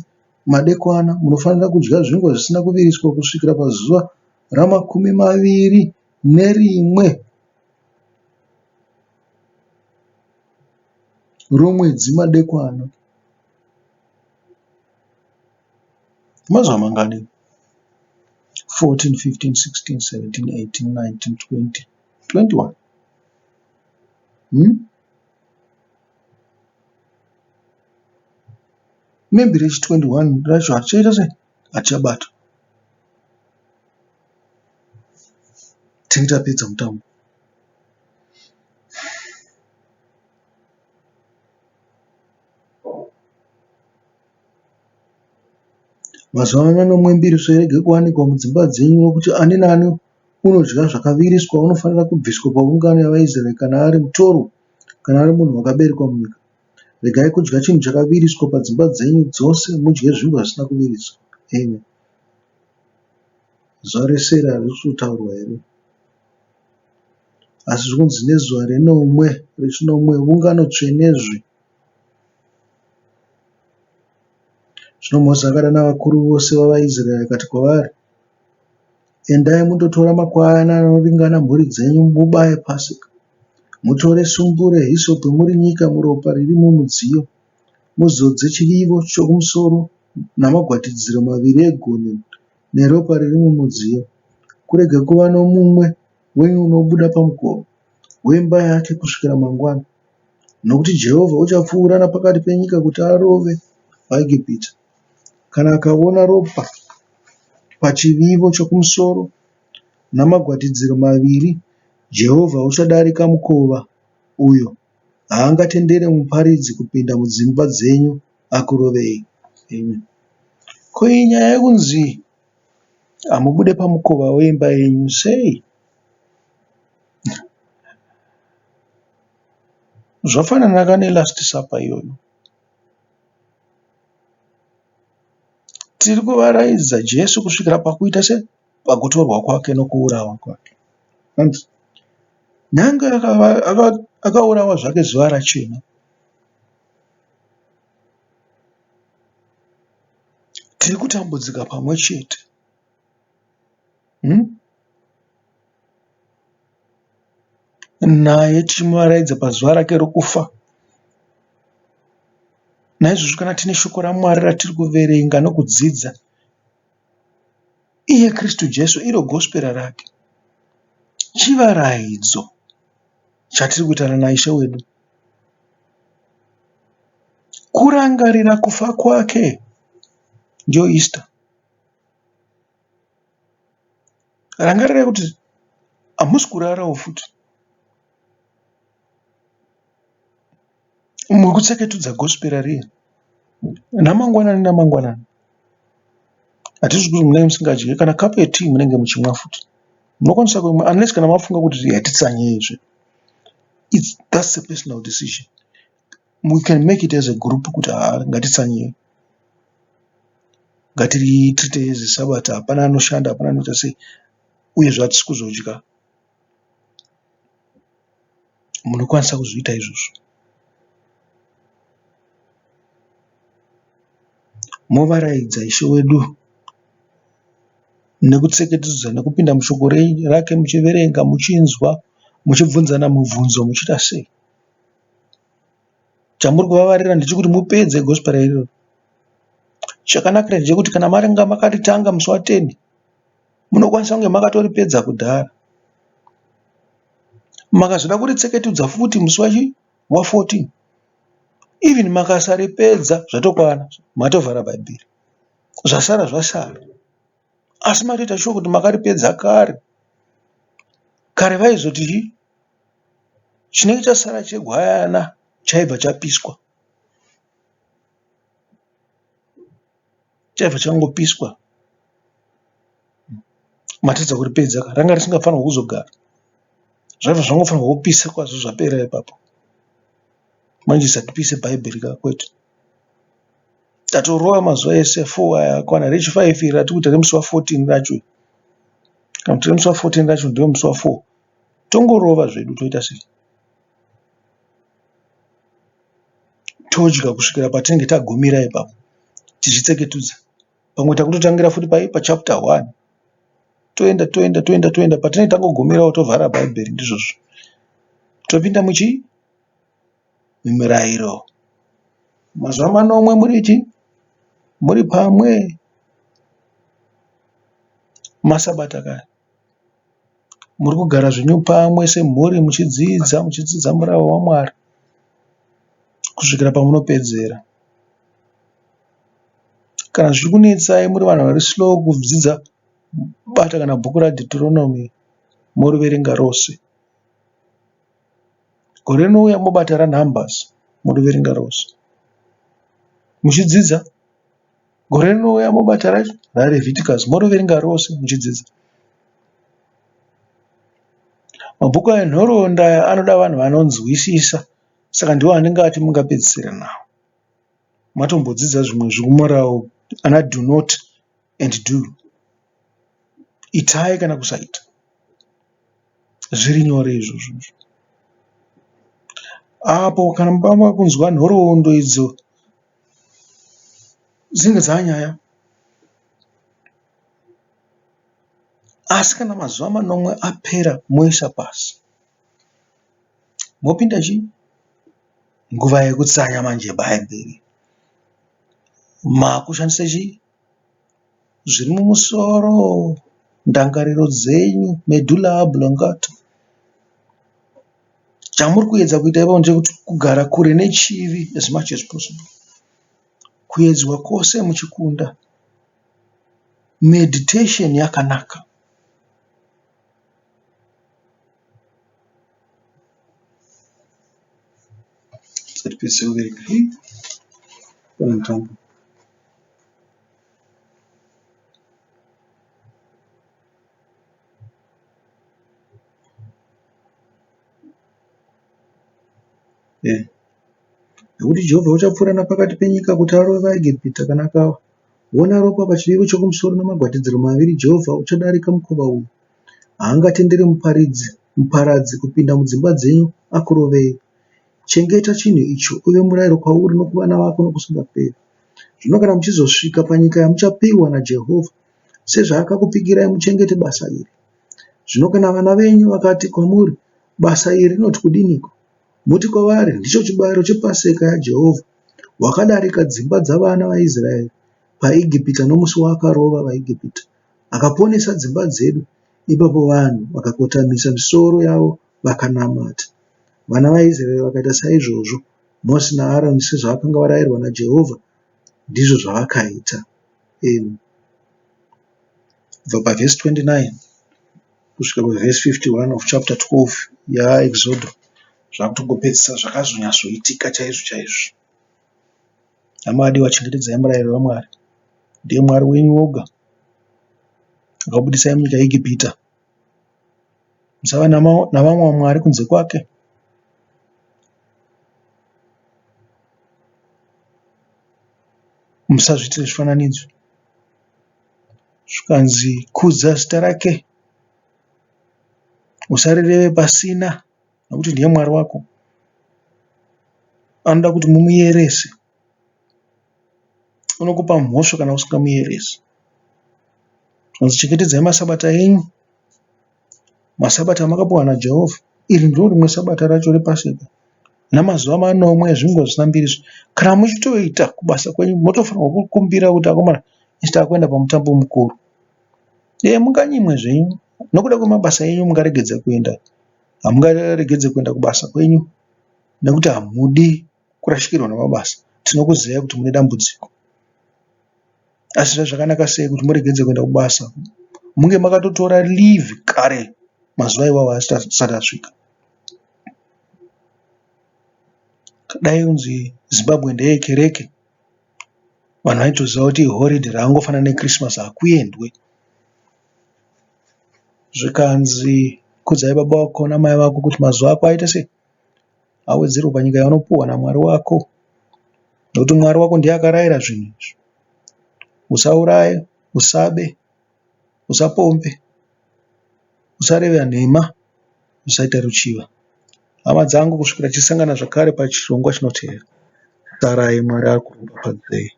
madekwana, munofanira kudya zvingwa zvisina kuviriswa kusvikira pazuva ramakumi maviri nerimwe romwedzi madekwana. Mazuva mangani? 14, 15, 16, 17, 18, 19, 20, 21. Hmm? Maybe rechi 21 racho hatichaita sei? Hatichabata. Tinenge tapedza mutambo. Mazuva manomwe mbiriso irege kuwanikwa mudzimba dzenyu nokuti ani naani unodya zvakaviriswa unofanira kubviswa paungano yavaIsraeri kana ari mutorwa kana ari munhu wakaberekwa munyika. Regai kudya chinhu chakaviriswa padzimba dzenyu dzose mudye zvingwa zvisina kuviriswa. Amen. Zuva resere harisi kutaurwa here? Asi zvikunzi nezuva renomwe rechinomwe ungano tsvenezve. Zvino Mozisi akadana vakuru vose vavaIsraeri akati kwavari, Endai mundotora makwayana anoringana mhuri dzenyu mubaye Pasika. Mutore sumbu rehisopi murinyike muropa riri mumudziyo, muzodze chivivo chokumusoro namagwatidziro maviri egonhi neropa riri mumudziyo. Kurege kuva nomumwe wenyu unobuda pamukova wemba yake kusvikira mangwana. Nokuti Jehovha uchapfuura napakati penyika kuti arove vaEgipita. Kana akaona ropa pachivivo chokumusoro namagwatidziro maviri, Jehovha uchadarika mukova uyo, haangatenderi muparidzi kupinda mudzimba dzenyu akurovei. Amen. Ko iyi nyaya yekunzi hamubude pamukova weimba yenyu sei? Zvafanana ka nelast supper iyoyo. Tiri kuvaraidza Jesu kusvikira pakuita se pakutorwa kwake nokuurawa kwake. Hanzi nyange akaurawa zvake zuva rachena. Tiri kutambudzika pamwe chete. Hmm? Naye tichimuvaraidza pazuva rake rokufa. Naizvozvo kana tine shoko raMwari ratiri kuverenga nokudzidza, iye Kristu Jesu iro gospera rake, chivaraidzo chatiri kuitana naIshe wedu. Kurangarira kufa kwake ndiyo Easter. Rangarirai kuti hamusi kurarawo futi. Muri kutseketudza gospera riya namangwanani namangwanani. Hatisi kuti munenge musingadye kana cup yetii munenge muchimwa futi. Munokwanisa kuimwa unless kana mafunga kuti hatitsanyei zve. That's a personal decision. We can make it as a group kuti haa ngatitsanyei. Ngatiriitire as a sabata hapana anoshanda hapana anoita sei uyezve hatisi kuzodya. Munokwanisa kuzviita izvozvo. Movaraidza Ishe wedu nekutseketudza nekupinda mushoko rake muchiverenga muchinzwa muchibvunzana mubvunzo muchiita sei. Chamuri kuvavarira ndechekuti mupedze gospel iroro. Chakanakira ndechekuti kana maringa makaritanga musi wa 10 munokwanisa kunge makatoripedza kudhara. Makazoda kuritseketudza futi musi wachi wa 14 even makasaripedza zvatokwana matovhara bhaibheri zvasara zvasara asi matoita shuwa kuti makaripedza kare kare vaizoti chii chinenge chasara chegwayana chaibva chapiswa chaibva changopiswa matadza kuripedza ka ranga risingafanirwi kuzogara zvaibva zvangofanirwa kupisa kwazvo zvapera ipapo manje satipise bhaibheri ka kwete tatorova mazuva ese 4 aya akwana rechi 5 iri ratiri kuita remusi wa 14 racho kana kuti remusi wa 14 racho ndiwo musi wa 4. Tongorova zvedu toita sei? Todya kusvikira patinenge tagumira ipapo tichitseketudza. Pamwe takutotangira futi pai pachapter 1. Toenda toenda toenda toenda patinenge tangogumirawo tovhara bhaibheri ndizvozvo. Topinda muchii? Mumirayiro. Mazuva manomwe muri chii? Muri pamwe. Masabata kaya. Muri kugara zvenyu pamwe semhuri muchidzidza muchidzidza murau waMwari kusvikira pamunopedzera. Kana zvichikunetsai muri vanhu vari slow kudzidza bata kana bhuku raDeuteronomy moriverenga rose. Gore rinouya mobata raNumbers moriverenga rose muchidzidza. Gore rinouya mobata raLeviticus moriverenga rose muchidzidza. Mabhuku enhoroondo aya anoda vanhu vanonzwisisa saka ndiwo andingati mungapedzisira nawo. Matombodzidza zvimwe zvekumurawo ana do not and do. Itai kana kusaita. Zviri nyore izvozvo. Apo kana makunzwa nhoroondo idzo dzinenge dzanyaya. Asi kana mazuva manomwe apera moisa pasi. Mopinda chii? Nguva yekutsanya manje bhaibheri. Makushandisa chii? Zviri mumusoro, ndangariro dzenyu, medulla oblongata. Chamuri kuedza kuita ipapo ndechekuti kugara kure nechivi as much as possible. Kuedzwa kwose muchikunda. Meditation yakanaka. Tisati kuverenga. Pane mutambo. Nekuti Jehovha uchapfuura napakati penyika kuti arove vaEgipita. Kana akaona ropa pachivivo chokumusoro namagwatidziro maviri, Jehovha uchadarika mukova uyu. Haangatenderi muparadzi kupinda mudzimba dzenyu akurovei. Chengeta chinhu icho uve murayiro kwauri nokuvana vako nokusingaperi. Zvino kana muchizosvika panyika yamuchapiwa naJehovha, sezvaakakupikirai, muchengete basa iri. Zvino kana vana venyu vakati kwamuri, Basa iri rinoti kudiniko? Muti kwavari, Ndicho chibayiro chePaseka yaJehovha, wakadarika dzimba dzavana vaIsraeri paEgipita nomusi waakarova vaEgipita, akaponesa dzimba dzedu. Ipapo vanhu vakakotamisa misoro yavo vakanamata. Vana vaIsraeri vakaita saizvozvo, Mozisi naAroni sezvavakanga varayirwa naJehovha, ndizvo zvavakaita. Kubva pavhesi 29 kusvika pavhesi 51 of chapter 12 yaExodo zvakutongopedzisa zvakazonyatsoitika chaizvo chaizvo. Hama vadiwa chengetedzai murayiro waMwari. Ndiye Mwari wenyu woga akakubudisai munyika yeEgipita. Musava navamwe vamwari kunze kwake. Musazviitire zvifananidzo. Zvikanzi kudza zita rake. Usarireve pasina nekuti ndiye Mwari wako. Anoda kuti mumuyerese. Unokupa mhosva kana usingamuyeresi. Zvikanzi chengetedzai masabata enyu. Masabata amakapiwa naJehovha. Iri ndiro rimwe sabata racho rePaseka. Namazuva manomwe ezvingwa zvisina mbiriso. Kana muchitoita kubasa kwenyu motofanirwa kukumbira kuti akomana isu takuenda pamutambo mukuru. Ee munganyimwe zvenyu nokuda kwemabasa enyu mungaregedza kuenda. Hamungaregedze kuenda kubasa kwenyu nekuti hamudi kurashikirwa namabasa. Tinokuzivai kuti mune dambudziko. Asi zvazvakanaka sei kuti muregedze kuenda kubasa munge makatotora leave kare mazuva iwawo asati asvika. Dai kunzi Zimbabwe ndeye kereke vanhu vaitoziva kuti ihoridhe rakangofanana neChristmas hakuendwe. Zvikanzi kudzai baba vako namai vako kuti mazuva ako aite sei? Awedzerwe panyika yaunopuhwa naMwari wako. Nekuti Mwari wako ndiye akarayira zvinhu izvi. Usauraye, usabe, usapombe, usareva nhema. Musaita ruchiva. Hama dzangu kusvikira tichisangana zvakare pachirongwa chinotevera. Sarai Mwari akuropafadzei.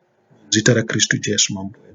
Muzita raKristu Jesu mambo wedu.